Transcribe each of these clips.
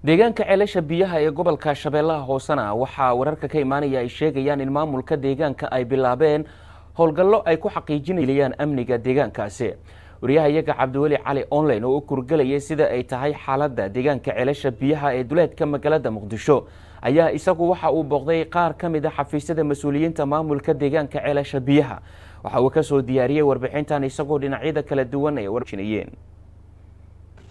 Deegaanka Ceelasha Biyaha ee gobolka Shabeellaha Hoosena waxaa wararka ka imaanaya ay sheegayaan in maamulka deegaanka ay bilaabeen howlgallo ay ku xaqiijinayaan amniga deegaankaasi. Wariyaha iyaga Cabdiweli Cali Online oo u kurgelayay sida ay tahay xaaladda deegaanka Ceelasha Biyaha ee duleedka magaalada Muqdisho ayaa isagu waxa uu booqday qaar ka mid a xafiisyada mas-uuliyiinta maamulka deegaanka Ceelasha Biyaha. Waxa uu kasoo diyaariyey warbixintan isagoo dhinacyada kala duwan ay warjinayeen.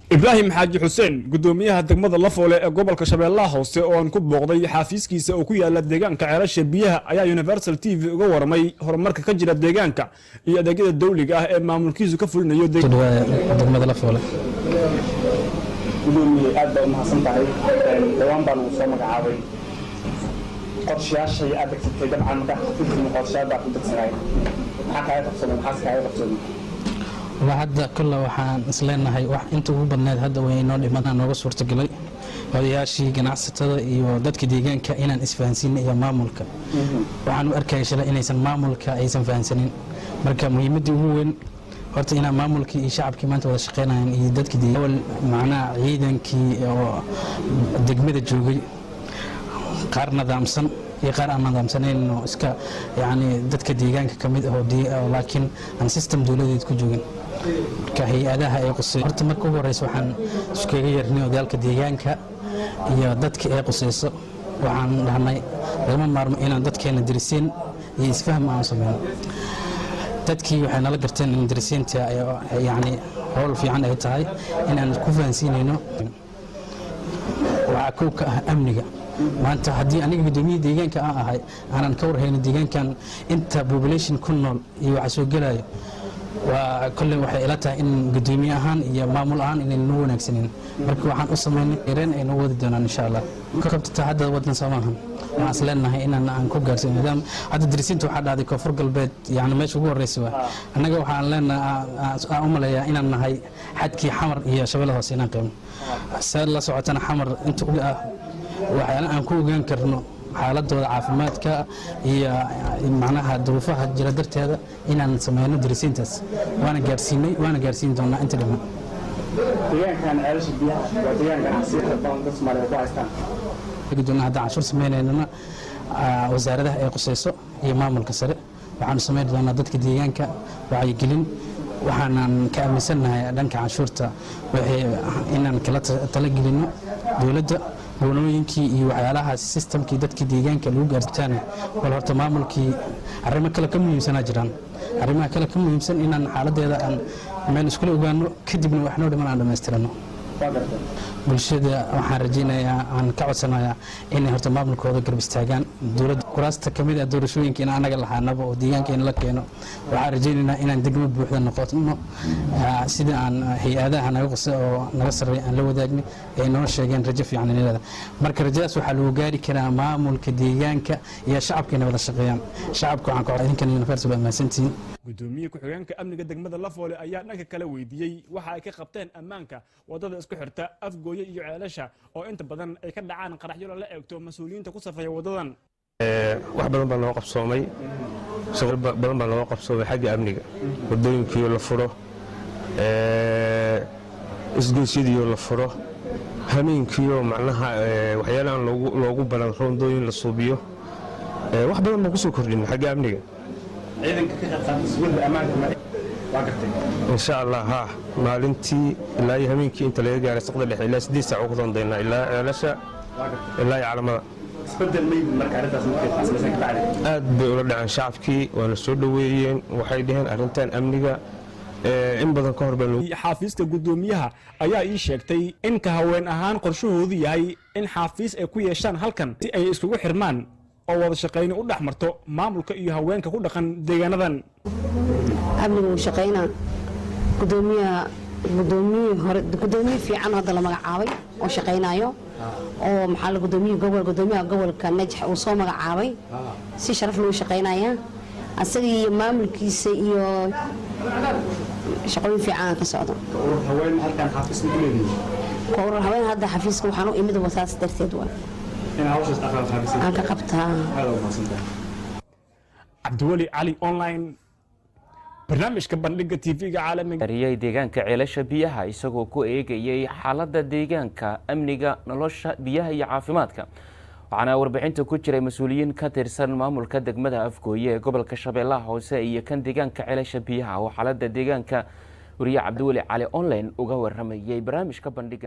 Ibraahim Xaaji Xuseen, guddoomiyaha degmada Lafoole ee gobolka Shabeellaha Hoose, oo aan ku booqday xaafiiskiisa oo ku yaala deegaanka Ceelasha Biyaha, ayaa Universal TV uga warramay horumarka ka jira deegaanka iyo adeegyada dawliga ah ee maamulkiisu ka fulinayo. Degmada Lafoole. Gudoomiye, aad baa u mahadsan tahay. Dhawaan baa lagu soo magacaabay. Qorshayaashay aad degsatay, dabcan markaa xafiiskii qorshayaal baa ku degsanay, maxaa kaaga qabsamay, maxaas kaaga qabsamay? Waa hadda kolle waxaan isleenahay wax inta ugu badneed hadda way inoo dhiman. Nooga suurtagelay odayaashii ganacsatada iyo dadka deegaanka inaan isfahansiinay iyo maamulka. Waxaan u arkaya shalay inaysan maamulka aysan fahansanin. Marka muhiimaddii ugu weyn horta inaan maamulkii iyo shacabkii maanta wada shaqeynayaan iyo dadkii awal, macnaha ciidankii oo degmada joogay, qaar nidaamsan iyo qaar aan nidaamsanayn oo iska yacni dadka deegaanka ka mid ah oo laakiin aan system dowladeed ku joogin. Marka hay-adaha ay qusay horta marka ugu horeysa waxaan iskaga yeernay odayaalka deegaanka iyo dadka ay qusayso. Waxaan dhahnay lagama maarmo inaan dadkeena dirisiin iyo isfahm aan sameyno. Dadkii waxay nala garteen in dirisiinta yacni howl fiican ay tahay inaan ku fahansiinayno. Waxaa kow ka ah amniga. Maanta haddii aniga guddoomiye deegaanka aan ahay aanan ka warhayno deegaankan inta population ku nool iyo waxa soo gelaya, waa kolley waxay ila tahay in guddoomiye ahaan iyo maamul ahaan inay noo wanaagsanin. Marka waxaan u sameynay yareen ay noo wadi doonaan, insha Allah. Ka qabtata hadda wadan soo maahan. Waxaan is leenahay inaan aan ku gaarsiino nidaam. Hadda dirisiinta waxaa dhahday Koonfur Galbeed, yani meesha ugu horeysa waa annaga. Waxaan leenahay, aan u maleeyaa inaan nahay xadkii Xamar iyo Shabeellada Hoose inaan qaybno. See la socotana, Xamar inta ugu ah waxyaala aan ku ogaan karno xaaladooda caafimaadka iyo macnaha duruufaha jira darteeda inaan sameyno dirisiintaas. Waana gaarsiinay, waana gaarsiin doonaa inta dhiman. Deegaankan Ceelasha Biyaha waa deegaan ganacsi badan dad Soomaaliyeed ku haystaan. Doona haddaan canshuur sameynaynana wasaaradaha ay quseyso iyo maamulka sare. Waxaanu samayn doonaa dadka deegaanka wacyigelin. Waxaanan ka aaminsannahay dhanka canshuurta waxay inaan kala talagelino dowladda boonooyinkii iyo waxyaalahaas systemkii dadka deegaanka lagu gaarsiitaana. Bal horta maamulkii arrimo kale ka muhiimsanaa jiraan, arrimaha kale ka muhiimsan inaan xaaladeeda aan meel iskula ogaano, kadibna wax noo dhiman aan dhammaystirano. Bulshada waxaan rajaynayaa, aan ka codsanayaa inay horta maamulkooda garab istaagaan. Dowladda kuraasta kamid ah doorashooyinka in anaga lahaanaba oo deegaanka in la keeno. Waxaan rajaynaynaa inaan degmo buuxda noqono, sida aan hay-adaha naga qose oo naga sarreeya aan la wadaagnay ay noo sheegeen rajo fiican inay leedahay. Marka rajadaas waxaa lagu gaari karaa maamulka deegaanka iyo shacabka inay wada shaqeeyaan. Shacabka waxaan ka idinkan Universal waa mahadsantihiin. Gudoomiye ku-xigeenka amniga degmada Lafoole ayaa dhanka kale weydiiyey waxa ay ka qabteen ammaanka wadada isku xirta Afgooye iyo Ceelasha, oo inta badan ay ka dhacaan qaraxyo lala eegto mas-uuliyiinta ku safraya wadadan. Wax badan baa loo qabsoomay, shaqo badan baa loo qabsoomay xagga amniga: wadooyinkiio la furo, isgoysyadiio la furo, hameenkiio macnaha waxyaalahan loogu baran roondooyin la suubiyo. Wax badan baan kusoo kordhin xagga amniga. Ciidanka ka qayb qaata sugidda ammaanka waa gartay? Insha Allah, haa. Maalintii ilaa iyo hameenkii inta laga gaaray saqda dhexe ilaa 8 saac ugu rondaynaa ilaa Ceelasha ilaa iyo Calamada. Isbedel ma yimid marka arrintaas markay samaysan ka bacdi? Aad bay ula dhaceen shacabkii, waana soo dhoweeyeen. Waxay dhaheen arrintan amniga in badan ka hor baa. Xaafiiska guddoomiyaha ayaa ii sheegtay in ka haween ahaan qorshahoodu yahay in xaafiis ay ku yeeshaan halkan si ay iskugu xirmaan oo wada shaqayni u dhex marto maamulka iyo haweenka ku dhaqan deegaanadan. Amniga uu shaqaynaa. Gudoomiyaha, gudoomiyihii hore, gudoomiye fiican hadda la magacaabay oo shaqaynayo oo maxaa la gudoomiye gobol, gudoomiyaha gobolka Najax uu soo magacaabay, si sharaf loo shaqaynaya asaga iyo maamulkiisa iyo shaqooyin fiican ka socdo. Urur haween halkan xafiis ma ku leedihiin? Urur haween hadda xafiiska waxaan u imid wasaas darteed waa in hawshaas aqal qaabisay aan ka qabtaa. Aad u mahadsantahay. Cabdiweli Cali Online, Barnaamijka Bandhiga TV-ga caalamiga Ariyay deegaanka Ceelasha Biyaha, isagoo ku eegayay xaaladda deegaanka, amniga, nolosha, biyaha iyo caafimaadka. Waxaana warbixinta ku jiray mas-uuliyiin ka tirsan maamulka degmada Afgooye ee gobolka Shabeellaha Hoose iyo kan deegaanka Ceelasha Biyaha, oo xaaladda deegaanka wariye Cabdiweli Cali Online uga waramayay barnaamijka Bandhiga.